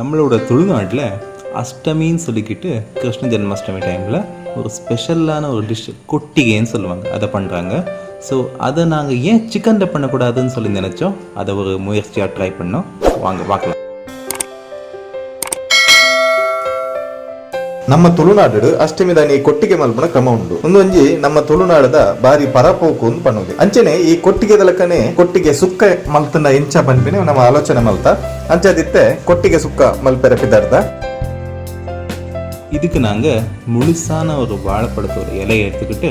நம்மளோட துளுநாட்டில் அஷ்டமின்னு சொல்லிக்கிட்டு கிருஷ்ண ஜென்மாஷ்டமி டைமில் ஒரு ஸ்பெஷலான ஒரு டிஷ் கொட்டிகைன்னு சொல்லுவாங்க, அதை பண்ணுறாங்க. ஸோ அதை நாங்கள் ஏன் சிக்கனில் பண்ணக்கூடாதுன்னு சொல்லி நினச்சோம். அதை ஒரு முயற்சியாக ட்ரை பண்ணோம். வாங்க பார்க்கலாம். ನಮ್ಮ ತುಳುನಾಡು ಅಷ್ಟಮಿದಾನಿ ಕೊಟ್ಟಿಗೆ ಮಲ್ಪುನ ಕ್ರಮ ಉಂಡು. ಒಂದೊಂಜಿ ನಮ್ಮ ತುಳುನಾಡದ ಬಾರಿ ಪರಪೋಕು ಒಂದು ಪನ್ನುದು. ಅಂಚನೆ ಈ ಕೊಟ್ಟಿಗೆ ದಲಕನೆ ಕೊಟ್ಟಿಗೆ ಸುಕ್ಕ ಮಲ್ತನ ಎಂಚ ಪನ್ಪಿನ ನಮ್ಮ ಆಲೋಚನೆ ಮಲ್ತ ಅಂಚದಿತ್ತೆ ಕೊಟ್ಟಿಗೆ ಸುಕ್ಕ ಮಲ್ಪೆರೆ ಪಿದರ್ದ. இதுக்கு நாங்கள் முழுசான ஒரு வாழைப்பழத்தோட இலையை எடுத்துக்கிட்டு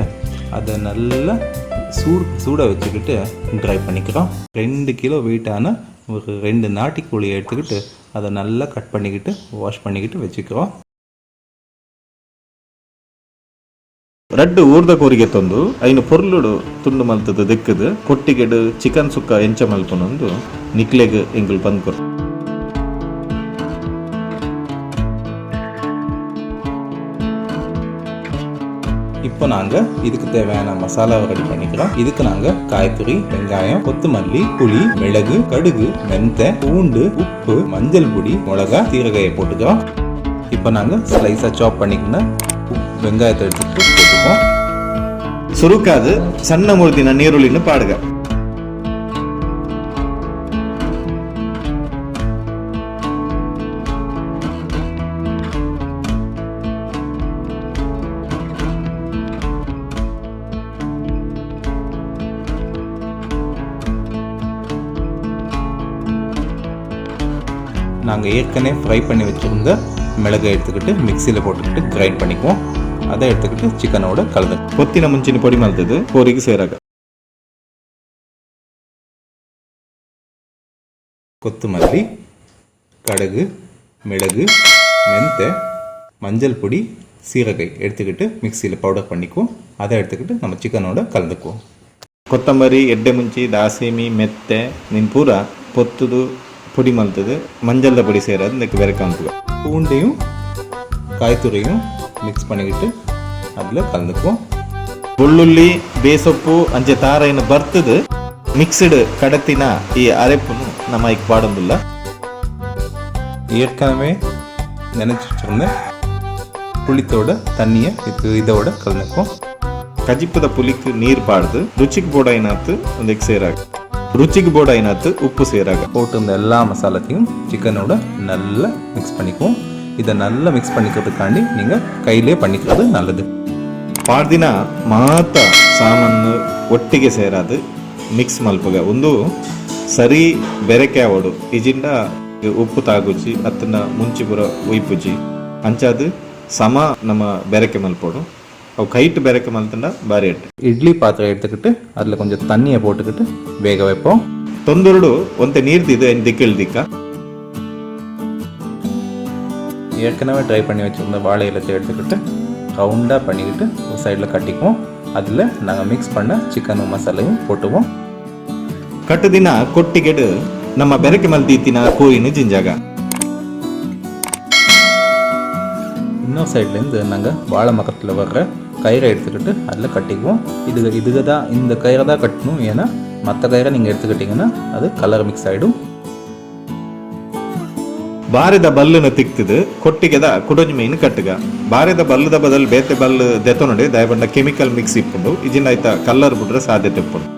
அதை நல்லா சூடாக வச்சுக்கிட்டு ட்ரை பண்ணிக்கிறோம். 2 கிலோ வெயிட்டான ஒரு 2 நாட்டிக்கோழியை எடுத்துக்கிட்டு அதை நல்லா கட் பண்ணிக்கிட்டு வாஷ் பண்ணிக்கிட்டு வச்சுக்கிறோம். ರಡ್ಡು ಊರ್ದ ಕೋರಿಗೆ ತಂದು ಐನು ಪೊರ್ಲುಡು ತುಂಡು ಮಲ್ತದ ದಿಕ್ಕದು ಕೊಟ್ಟಿಗೆಡು ಚಿಕನ್ ಸುಕ್ಕ ಎಂಚ ಮಲ್ಪನೊಂದು ನಿಕ್ಲೆಗ್ ಎಂಗುಲ್ ಬಂದ್ಕೊರ್. இப்போ நாங்கள் இதுக்கு தேவையான மசாலாவை ரெடி பண்ணிக்கிறோம். இதுக்கு நாங்கள் காய்கறி, வெங்காயம், கொத்தமல்லி, புளி, மிளகு, கடுகு, மெந்தை, பூண்டு, உப்பு, மஞ்சள் பொடி, மிளகா, சீரகையை போட்டுக்கிறோம். இப்போ நாங்கள் ஸ்லைஸாக சாப் பண்ணிக்கணும் வெங்காயத்தை எடுத்துக்கிட்டு போட்டுப்போம். ಸುರುಕಾದು ಸಣ್ಣ ಮುರಿದಿನ ನೀರುಳ್ಳಿನ ಪಾಡ್ಗ. நாங்கள் ஏற்கனவே ஃப்ரை பண்ணி வச்சுருந்த மிளகை எடுத்துக்கிட்டு மிக்சியில் போட்டுக்கிட்டு கிரைண்ட் பண்ணிக்குவோம். அதை எடுத்துக்கிட்டு சிக்கனோட கலந்து பொத்தின ಮುಂಚಿನ ಪೊಡಿ ಮಲ್ತದು ಕೋರಿಗೆ ಸೇರಾಗ. கொத்தமல்லி, கடுகு, மிளகு, மெந்தை, மஞ்சள் பொடி, சீரகை எடுத்துக்கிட்டு மிக்சியில் பவுடர் பண்ணிக்குவோம். அதை எடுத்துக்கிட்டு நம்ம சிக்கனோட கலந்துக்குவோம். ಕೊತ್ತಂಬರಿ, ಎಡ್ಡೆ ಮುಂಚಿ, ದಾಸೇಮಿ, ಮೆತ್ತೆ ನಿನ್ ಪೂರ ಪೊತ್ತುದು ಪೊಡಿ ಮಲ್ತದು ಮಂಜಲ್ದ ಪೊಡಿ ಸೇರದು ಇದಕ್ಕೆ ಬೇರೆ ಕಾಂಪುಗ. பூண்டையும் காய்த்துறையும் மிக்ஸ் பண்ணிக்கிட்டு அதில் கலந்துக்குவோம். ಬೆಳ್ಳುಳ್ಳಿ, ಬೇಸೊಪ್ಪು, ಅಂಚೆ ತಾರೈನ ಬರ್ತದು ಮಿಕ್ಸ್ಡ್ ಕಡತಿನ ಈ ಅರೆಪುನು ನಮ್ಮ ಐಕ್ ಪಾಡೊಂದಿಲ್ಲ. ஏற்கனவே நினச்சி வச்சுருந்த புளித்தோட தண்ணியை இது இதோட கலந்துக்குவோம். ಕಜಿಪ್ಪದ ಪುಲಿಕ್ ನೀರು ಪಾಡ್ದು ರುಚಿಗೆ ಬೋಡೈನಾತು ಒಂದಕ್ಕೆ ಸೇರಾಗ, ರುಚಿಗೆ ಬೋಡೈನಾತು ಉಪ್ಪು ಸೇರಾಗ. போட்டு இந்த எல்லா மசாலாத்தையும் சிக்கனோட நல்லா மிக்ஸ் பண்ணிக்குவோம். இதை நல்லா மிக்ஸ் பண்ணிக்கிறதுக்காண்டி நீங்கள் கையிலே பண்ணிக்கிறது நல்லது. ಪಾಡ್ದಿನ ಮಾತ ಸಾಮಾನು ಒಟ್ಟಿಗೆ ಸೇರಾದು ಮಿಕ್ಸ್ ಮಲ್ಪಗ ಒಂದು ಸರಿ ಬೆರಕೆ ಆವಡು. ಇಜಿಂಡ ಉಪ್ಪು ತಾಗುಜಿ ಅತ್ತನ ಮುಂಚಿ ಪೂರ ಒಯ್ಪುಜಿ. ಅಂಚಾದು ಸಮ ನಮ್ಮ ಬೆರಕೆ ಮಲ್ಪೋಡು. ಅವು ಕೈಟ್ ಬೆರಕೆ ಮಲ್ತಂಡ ಬಾರಿ ಎಡ್ಡೆ. இட்லி பாத்திரம் எடுத்துக்கிட்டு அதில் கொஞ்சம் தண்ணியை போட்டுக்கிட்டு வேக வைப்போம். ತೊಂದರುಡು ಒಂತೆ ನೀರ್ದಿದ್ದು ಐನ್ ದಿಕ್ಕಿಳ್ ದಿಕ್ಕ. ஏற்கனவே ட்ரை பண்ணி வச்சுருந்த வாழை இலத்தை எடுத்துக்கிட்டு ரவுண்டாக பண்ணிக்கிட்டு ஒரு சைடில் கட்டிக்குவோம். அதில் நாங்கள் மிக்ஸ் பண்ண சிக்கனும் மசாலையும் போட்டுவோம். ಕಟ್ಟದಿನ ಕೊಟ್ಟಿಗೆಡು ನಮ್ಮ ಬೆರಕೆ ಮಲ್ದೀತಿನ ಕೋಯಿನ ಜಿಂಜಾಗ. இன்னொரு சைட்லேருந்து நாங்கள் வாழை மரத்தில் வர்ற கயிறை எடுத்துக்கிட்டு அதில் கட்டிக்குவோம். இது இதுக்கு தான் இந்த கயிறை தான் கட்டணும். ஏன்னா மற்ற கயிறை நீங்கள் எடுத்துக்கிட்டிங்கன்னா அது கலர் மிக்ஸ் ஆகிடும். ಬಾರೆದ ಬಲ್ಲುನ ತಿಕ್ತದು ಕೊಟ್ಟಿಗೆದ ಕುಡೊಂಜಿ ಮೀನು ಕಟ್ಟುಗ. ಬಾರೆದ ಬಲ್ಲದ ಬದಲು ಬೇತೆ ಬಲ್ಲು ದೆತೊನಡೆ ದಯಬಂಡ ಕೆಮಿಕಲ್ ಮಿಕ್ಸ್ ಇಪ್ಪುಂಡು. ಇಜಿಂಡ ಐತ ಕಲ್ಲರ್ ಬಿಡ್ರೆ ಸಾಧ್ಯತೆ ಇಪ್ಪುಂಡು.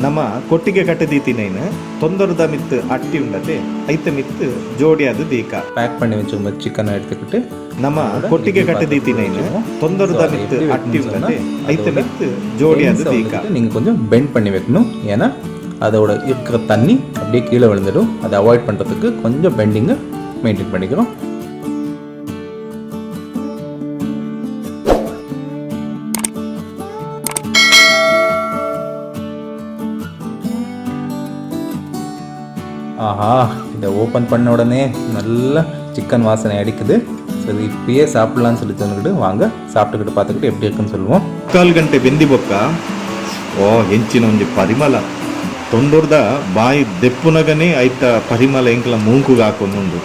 ನಮ್ಮ ಕೊಟ್ಟಿಗೆ ಕಟ್ಟದೀತಿನೈನು ತೊಂದರದ ಮಿತ್ತು ಅಟ್ಟಿ ಉಂಡತೆ ಐತ ಮಿತ್ತು ಜೋಡಿಯಾದ ದೀಕ. பேக் பண்ணி வச்சுருந்த சிக்கனை எடுத்துக்கிட்டு ನಮ್ಮ ಕೊಟ್ಟಿಗೆ ಕಟ್ಟದೀತಿನೈನು ತೊಂದರದ ಮಿತ್ತು ಅಟ್ಟಿ ಉಂಡತೆ ಐತ ಮಿತ್ತು ಜೋಡಿಯಾದ ದೀಕ. நீங்கள் கொஞ்சம் பெண்ட் பண்ணி வைக்கணும். ஏன்னா அதோட இருக்கிற தண்ணி அப்படியே கீழே விழுந்துடும். அதை அவாய்ட் பண்ணுறதுக்கு கொஞ்சம் பெண்டிங்கை மெயின்டைன் பண்ணிக்கிறோம். ஆஹா, இதை ஓப்பன் பண்ண உடனே நல்ல சிக்கன் வாசனை அடிக்குது. ஸோ சரி, இப்பயே சாப்பிட்லான்னு சொல்லி தந்துக்கிட்டு வாங்க, சாப்பிட்டுக்கிட்டு பார்த்துக்கிட்டு எப்படி இருக்குன்னு சொல்லுவோம். ಮುಕ್ಕಾಲು ಗಂಟೆ ಬೆಂದಿ ಬೊಕ್ಕ ಓ ಎಂಚಿನ ಒಂಜಿ ಪರಿಮಳ ತೊಂದೊರ್ದ ಬಾಯಿ ದೆಪ್ಪುನಗನೇ ಐತ ಪರಿಮಳ ಎಂಕಲ ಮೂಂಕುಗೆ ಹಾಕೊಂದುಂಡು.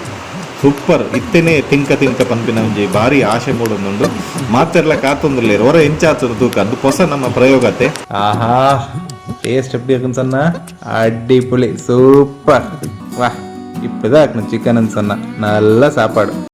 ಸೂಪರ್. ಇತ್ತೆನೆ ತಿಂಕ ತಿಂಕ ಪನ್ಪಿನ ಒಂಜಿ ಬಾರಿ ಆಶೆ ಮೂಡೊಂದುಂಡು. ಮಾತೆರ್ಲ ಕಾತೊಂದುಲ್ಲೇರು ಹೊರ ಎಂಚಾತದ ತೂಕ. ಅದು ಹೊಸ ನಮ್ಮ ಪ್ರಯೋಗತೆ. ஆஹா, டேஸ்ட் எப்படி இருக்குன்னு சொன்னா அடிப்புளி சூப்பர். வா, இப்படிதான் இருக்கணும் சிக்கன்னு சொன்னா. நல்ல சாப்பாடு.